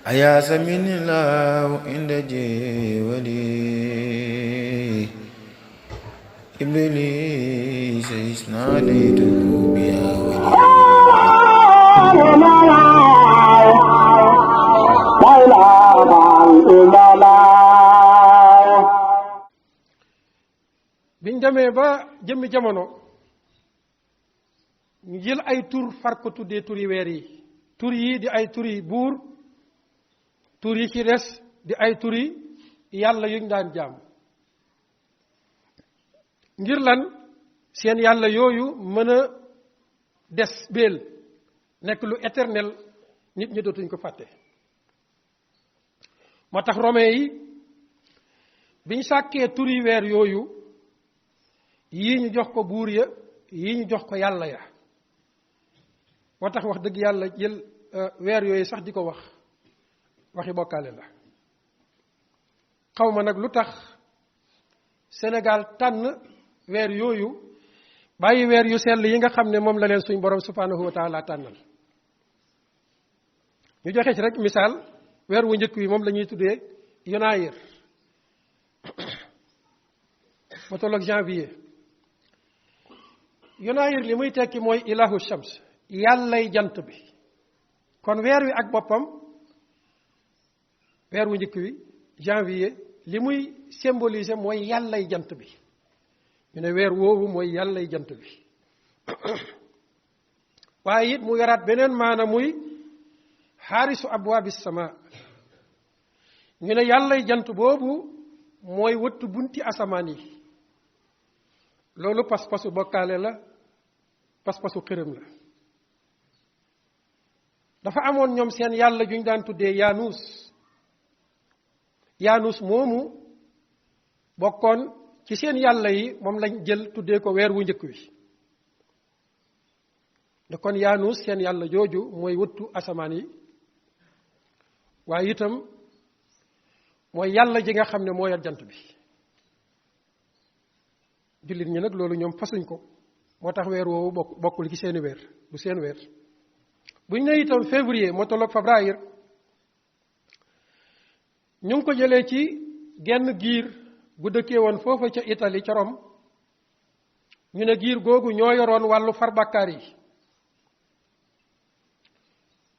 أياس من الله عند جولي إبليس إذ ناديته بيا ولي biñ demee ba jëmmi jamono ñu jël ay tur far ko tuddee turi weer yi tur yi di ay turi buur tur yi ci des di ay turi yàlla yuñ daan jaam ngir lan seen yàlla yooyu mën a des béel nekk lu éternel nit ñi dootuñ ko fàtte moo tax romain yi biñ sàkkee turi weer yooyu yii ñu jox ko buur ya yii ñu jox ko yàlla ya moo tax wax dëgg yàlla jël weer yooyu sax di ko wax waxi bokkaale la xaw ma nag lu tax Sénégal tànn weer yooyu bàyyi weer yu sell yi nga xam ne moom la leen suñ borom subhanahu wa taala tànnal ñu joxe ci rek misaal weer wu njëkk wi moom la ñuy tuddee Yonayir ma tolloog janvier Yonayir li muy tekki mooy ilahu shams yàllay jant bi kon weer wi ak boppam weer wu njëkk wi janvier li muy symboliser mooy yàllay jant bi ñu ne weer woowu mooy yàllay jant bi waaye it mu yoraat beneen maana muy xaarisu abwaabi sama ñu ne yàllay jant boobu mooy wëttu bunti asamaan yi loolu pas-pasu bokkaale la pas-pasu xërëm la dafa amoon ñoom seen yàlla juñ daan tuddee Yaanus moomu bokkoon ci seen yàlla yi moom lañ jël tuddee ko weer wu njëkk wi ne kon Yaanus seen yàlla jooju mooy wëttu asamaan yi waaye itam mooy yàlla ji nga xam ne moo yor jant bi jullit ñi nag loolu ñoom fasuñ ko moo tax weer woowu bokkul ci seeni weer du seen weer buñ ne itam février moo tolloog février ñu ngi ko jëlee ci genn giir gu dëkkee woon foofa ca Italie ca Rome ñu ne giir googu ñoo yoroon wàllu far bàkkaar yi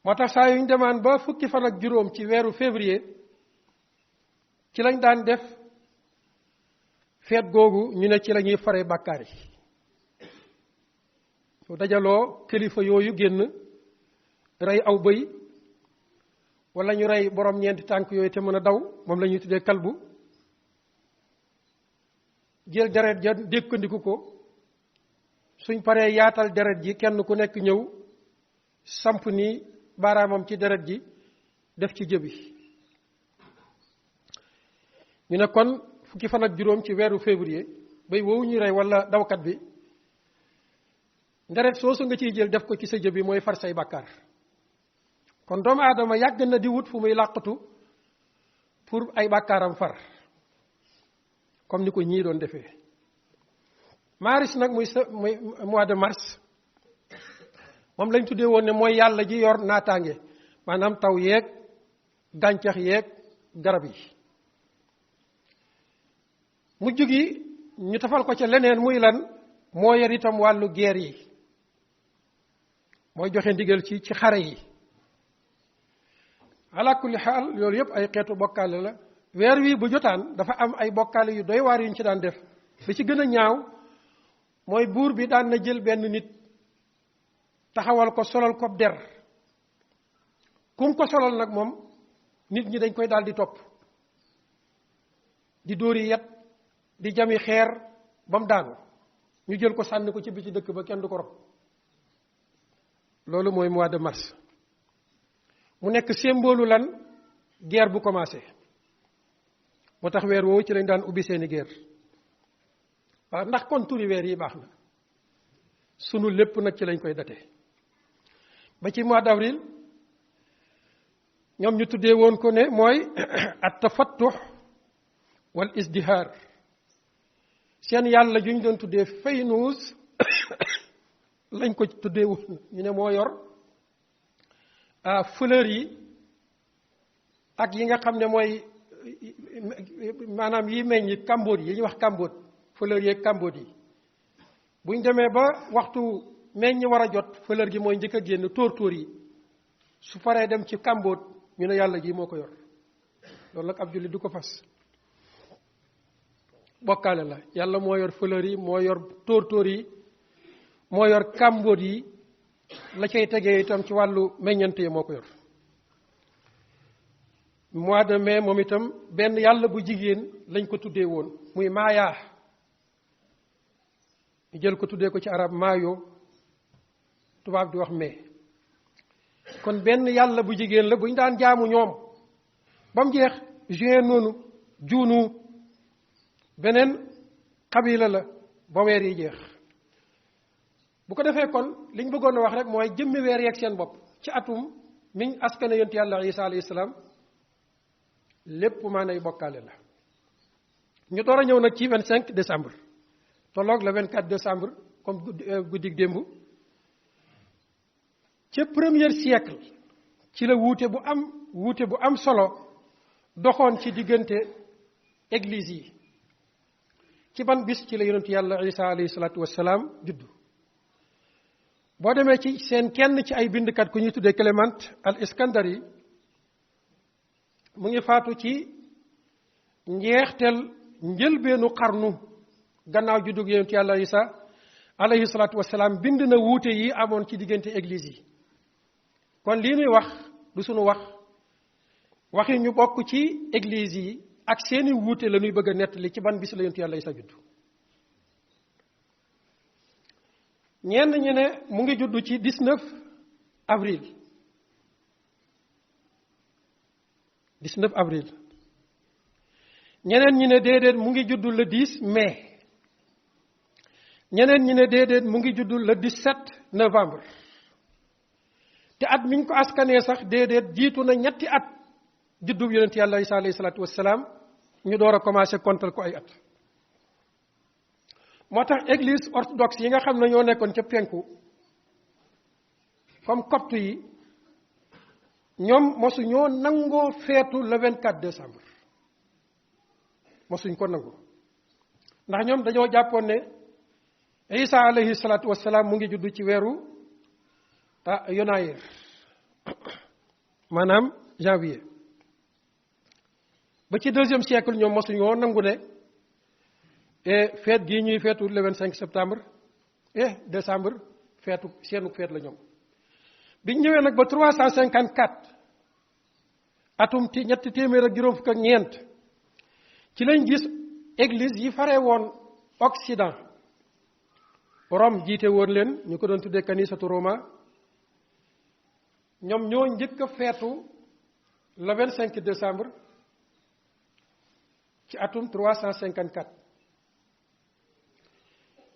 moo tax saa yuñ demaan ba fukki fan ak juróom ci weeru février ci lañ daan def feet googu ñu ne ci la ñuy fare bàkkaar yi su dajaloo kilifa yooyu génn rey aw bëy wala ñu rey borom ñeenti tànk yooyu te mën a daw moom la ñuy tuddee kalbu jël deret ja dékkandiku ko suñ paree yaatal deret ji kenn ku nekk ñëw samp ni baaraamam ci deret ji def ci jëbi ñu ne kon fukki fan ak juróom ci weeru février bay woowu ñuy rey wala dawkat bi deret soosu nga ciy jël def ko ci sa jëbi mooy far say bàkkaar kon doomu aadama yàgg na di wut fu muy làqatu pour ay bàkkaaram far comme ni ko ñii doon defee maris nag muy mois de mars moom lañ tuddee woon ne mooy yàlla ji yor naataange maanaam taw yeeg gàncax yeeg garab yi mujj gi ñu tafal ko ca leneen muy lan moo yor itam wàllu guerre yi mooy joxe ndigal ci xare yi ala kulli xaal loolu yëpp ay xeetu bokkaale la weer wi bu jotaan dafa am ay bokkaale yu doy waar yu ñu ci daan def li ci gën a ñaaw mooy buur bi daan na jël benn nit taxawal ko solal ko der kum ko solal nag moom nit ñi dañ koy daal di topp di dóori yet di jami xeer ba mu daanu ñu jël ko sànni ko ci biti dëkk ba kenn du ko rob loolu mooy mois de mars mu nekk symbole lan guerre bu commencé moo tax weer woowu ci lañ daan ubbi seeni guerre waaw ndax kon turi weer yi baax na sunu lépp nag ci lañ koy date ba ci mois d'avril ñoom ñu tuddee woon ko ne mooy at tafattux wal isdihaar seen yàlla ju ñu doon tuddee Faynuus lañ ko tuddee woon ñu ne moo yor fleur yi ak yi nga xam ne mooy maanaam yi meññ Cambodge yi ñuy wax Cambodge fleur yeeg Cambodge yi buñ demee ba waxtu meññ war a jot fleur gi mooy njëkk a génn tóor yi su faree dem ci Cambodge ñu ne yàlla ji moo ko yor loolu nag ab jullit du ko fas bokkaale la yàlla moo yor fleur yi moo yor tóor yi moo yor Cambodge yi la cay tegee itam ci wàllu meññante yi moo ko yor mois de mai moom itam benn yàlla bu jigéen lañ ko tuddee woon muy Maaya ñu jël ko tuddee ko ci arab Maayo tubaab di wax mai kon benn yàlla bu jigéen la bu ñu daan jaamu ñoom ba mu jeex juin noonu juunu beneen xabila la ba weer yi jeex bu ko defee kon liñ bëggoon a wax rek mooy jëmmi weer yeeg seen bopp ci atum miñ askane yonent yàlla Isa alayhi salaam lépp maanay bokkaale la ñu door a ñëw nag ci 25 décembre tolloog le 24 décembre comme guddig démb ca premier siècle ci la wuute bu am solo doxoon ci diggante église yi ci ban bis ci la yonent yàlla Isa alayhi salaatu wassalaam juddu boo demee ci seen kenn ci ay bindkat ku ñuy tuddee Clément al Iskandari mu ngi faatu ci njeexteel njëlbeenu xarnu gannaaw juddug yonent yàlla Isa alayhi salaatu wassalaam bind na wuute yi amoon ci diggante église yi kon lii nuy wax du sunu waxi ñu bokk ci église yi ak seeni wuute la ñuy bëgg a nettali ci ban bis la yonent yàlla Isa juddu ñenn ñi ne mu ngi juddu ci 19 avril 19 avril ñeneen ñi ne déedéet mu ngi juddu le 10 mai ñeneen ñi ne déedéet mu ngi juddu le 17 novembre te at miñ ko askanee sax déedéet jiitu na ñetti at juddub yonent yàlla Isa alayhi salaatu wassalaam ñu door a commencé kontal ko ay at moo tax église orthodoxe yi nga xam ne ñoo nekkoon ca penku comme copte yi ñoom mosu ñoo nangoo feetu le 24 décembre mosuñ ko nangu ndax ñoom dañoo jàppoon ne Isa alayhi salaatu wassalaam mu ngi juddu ci weeru Yonayir maanaam janvier ba ci 2e siècle ñoom mosuñoo nangu ne feet gii ñuy feetu le 25 septembre décembre feetu seenu feet la ñoom biñ ñëwee nag ba 354 atum ti ñetti téeméer ak juróom fukk ak ñeent ci lañ gis église yi fare woon Occident Rome jiite woon leen ñu ko doon tuddee kanisatu Roma ñoom ñoo njëkk a feetu le 25 décembre ci atum 354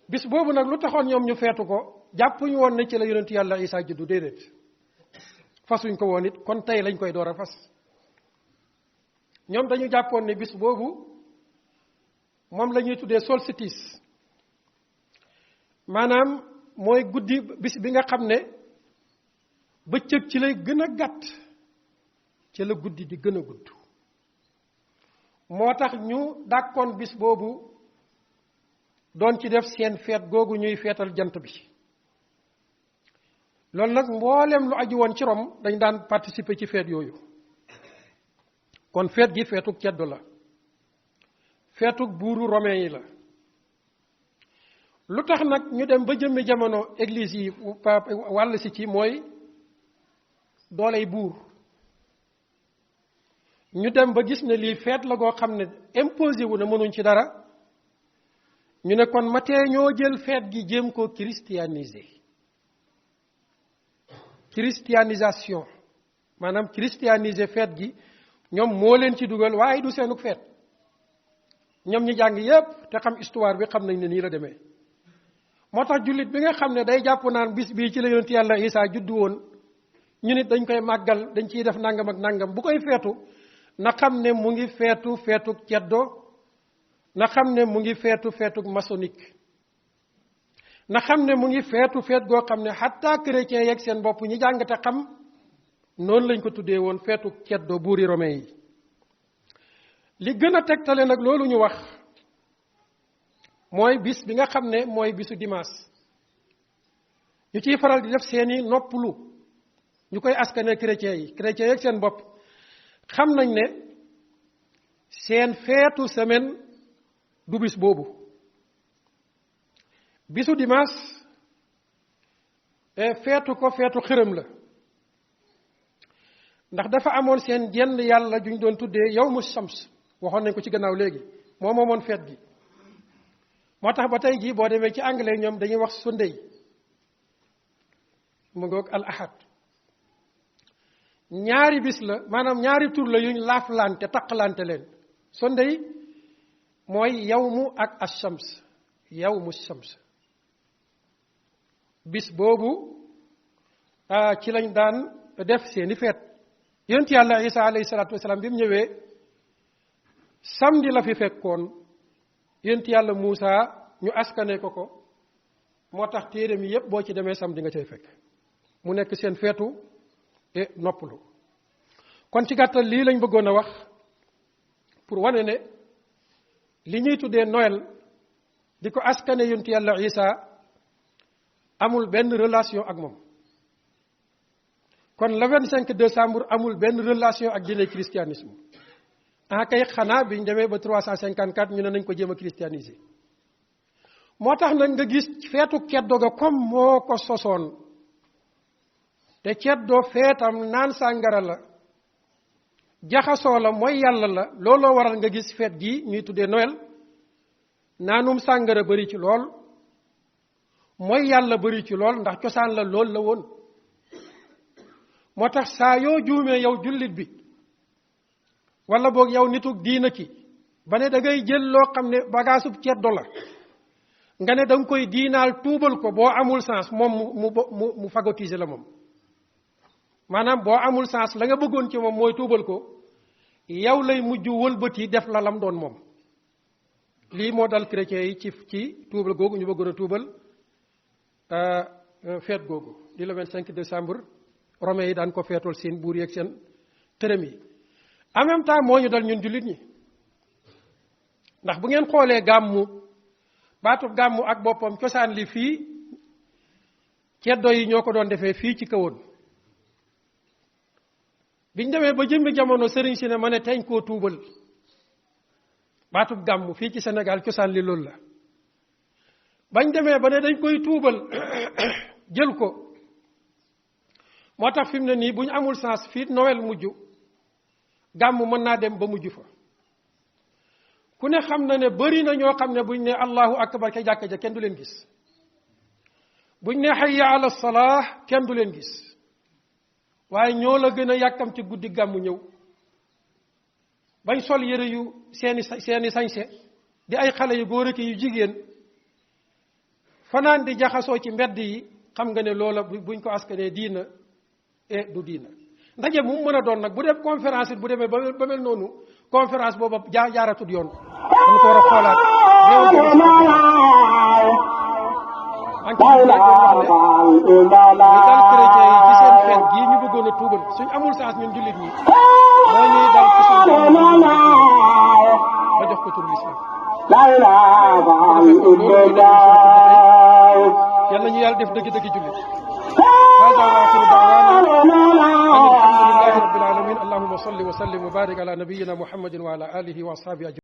bis boobu nag lu taxoon ñoom ñu feetu ko jàppuñu woon ne ci la yonent yàlla Isa juddu déedéet fasuñ ko woon it kon tey lañ koy door a fas ñoom dañu jàppoon ne bis boobu moom la ñuy tuddee solstice maanaam mooy guddi bis bi nga xam ne bëccëg ci lay gën a gàtt ci la guddi di gën a gudd moo tax ñu dàkkoon bis boobu doon ci def seen feet googu ñuy feetal jant bi loolu nag mboolem lu aju woon ci Rome dañ daan participer ci feet yooyu kon feet gi feetuk ceddo la feetuk buuru romain yi la lu tax nag ñu dem ba jëmmi jamono église yi wàll si ci mooy dooley buur ñu dem ba gis ne lii feet la goo xam ne imposé wu na mënuñ ci dara ñu ne kon matee ñoo jël feet gi jéem ko christianisation maanaam christianiser feet gi ñoom moo leen ci dugal waaye du seenuk feet ñoom ñi jàng yépp te xam histoire bi xam nañ ne nii la demee moo tax jullit bi nga xam ne day jàpp naan bis bii ci la yonent yàlla Isa juddu woon ñu nit dañ koy màggal dañ ciy def nangam ak nangam bu koy feetu na xam ne mu ngi feetu feetuk ceddo na xam ne mu ngi feetuk maçonnique na xam ne mu ngi feet goo xam ne xatta chrétien yeeg seen bopp ñi jàng te xam noonu lañ ko tuddee woon feetu ceddo buuri romain yi li gën a tegtale nag loolu ñu wax mooy bis bi nga xam ne mooy bisu dimanche ñu ciy faral di def seeni noppalu ñu koy askane chrétiens yi ak seen bopp xam nañ ne seen feetu semaine du bis boobu bisu dimanche feetu ko feetu xërëm la ndax dafa amoon seen jenn yàlla juñ doon tuddee yawmu shams waxoon nañ ko ci gannaaw léegi moo moomoon feet gi moo tax ba tey jii boo demee ci anglais ñoom dañuy wax Sunday mu ngoog al ahad ñaari bis la maanaam ñaari tur la yuñ laaflante taqlante leen Sunday mooy yawmu ak ash-shams yawmu shams bis boobu ci lañ daan def seeni feet yonent yàlla Isa alayhi salaatu wasalaam bi mu ñëwee samedi la fi fekkoon yonent yàlla Muusa ñu askane ko moo tax téere mi yépp boo ci demee samedi nga cay fekk mu nekk seen feetu te noppalu kon ci gàttal lii lañ bëggoon a wax pour wane ne li ñuy tuddee Noël di ko askane yonent yàlla Isa amul benn relation ak moom kon le 25 décembre amul benn relation ak diine christianisme kay xanaa biñ demee ba 354 ñu ne nañ ko jéem a christianiser moo tax nag nga gis feetu ceddo ga comme moo ko sosoon te ceddo feetam naan sàngara la jaxasoo la mooy yàlla la looloo waral nga gis feet gi ñuy tuddee Noël naanum sàngara bari ci lool mooy yàlla bari ci lool ndax cosaan la lool la woon moo tax saa yoo juumee yow jullit bi wala boog yow nitug diina ki ba ne da ngay jël loo xam ne bagaasub ceddo la nga ne da nga koy diinaal tuubal ko boo amul sens moom mu phagotiser la moom maanaam boo amul sens la nga bëggoon ci moom mooy tuubal ko yow lay mujj wëlbati def la lam doon moom lii moo dal chrétiens yi ci tuubal googu ñu bëggoon a tuubal feet googu di le 25 décembre romains yi daan ko feetool seen buur yi ak seen tërëm yi en même temps moo ñu dal ñun jullit ñi ndax bu ngeen xoolee gàmmu baatub gàmmu ak boppam cosaan li fii ceddo yi ñoo ko doon defee fii ci kawoon biñ demee ba jëmmi jamono sëriñ si ne ma ne teñ koo tuubal baatub gàmmu fii ci Sénégal cosaan li loolu la bañ demee ba ne dañ koy tuubal jël ko moo tax fi mu ne nii bu ñu amul sens fii Noël mujj gàmmu mën naa dem ba mujj fa ku ne xam na ne bari na ñoo xam ne buñ ne allahu akbar ca jàkka ja kenn du leen gis buñ ne hayya ala salah kenn du leen gis waaye ñoo la gën a yàkkam ci guddi gàmmu ñëw bañ sol yére yu seeni sañse di ay xale yu góor ak yu jigéen fanaan di jaxasoo ci mbedd yi xam nga ne loola buñ ko askanee diina du diina ndaje mu mën a doon nag bu dee conférence it bu demee ba mel noonu conférence booba jaaratut yoon dañ ko war a xoolaat li dal chrétien yi ci seen feet gii ñu bëggoon a tuubal suñ amul saas ñun jullit ñi moo ñuy dal ci suñ ba jox ko tur l'islam yàlla ñu yàlla def dëgg-dëgg jullit هذا وآخر دعوانا الحمد لله رب العالمين اللهم صل وسلم وبارك على نبينا محمد وعلى آله وأصحابه أجمعين